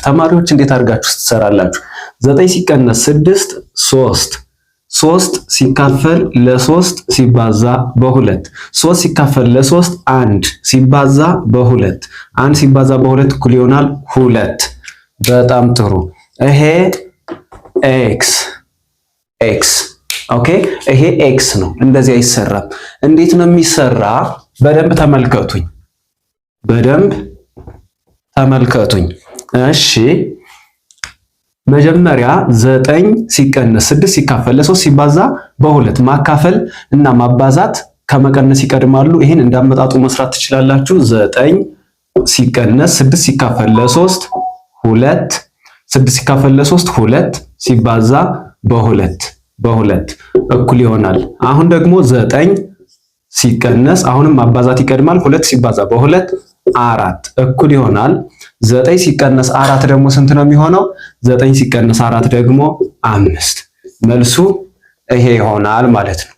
ተማሪዎች እንዴት አድርጋችሁ ትሰራላችሁ? 9 ሲቀነስ 6 3፣ 3 ሲካፈል ለ3 ሲባዛ በ2፣ 3 ሲካፈል ለ3 1 ሲባዛ በ2፣ 1 ሲባዛ በ2 እኩል ይሆናል 2። በጣም ጥሩ። ይሄ x x okay፣ ይሄ x ነው። እንደዚህ አይሰራም። እንዴት ነው የሚሰራ? በደንብ ተመልከቱኝ፣ በደንብ ተመልከቱኝ። እሺ፣ መጀመሪያ 9 ሲቀነስ 6 ሲካፈል ለ3 ሲባዛ በ2፣ ማካፈል እና ማባዛት ከመቀነስ ይቀድማሉ። ይህን እንዳመጣጡ መስራት ትችላላችሁ። 9 ሲቀነስ 6 ሲካፈል ለ3 2፣ 6 ሲካፈል ለ3 2 ሲባዛ በ2 እኩል ይሆናል። አሁን ደግሞ 9 ሲቀነስ፣ አሁንም ማባዛት ይቀድማል። 2 ሲባዛ በ2 4 እኩል ይሆናል። 9 ሲቀነስ 4 ደግሞ ስንት ነው የሚሆነው? 9 ሲቀነስ 4 ደግሞ 5። መልሱ ይሄ ይሆናል ማለት ነው።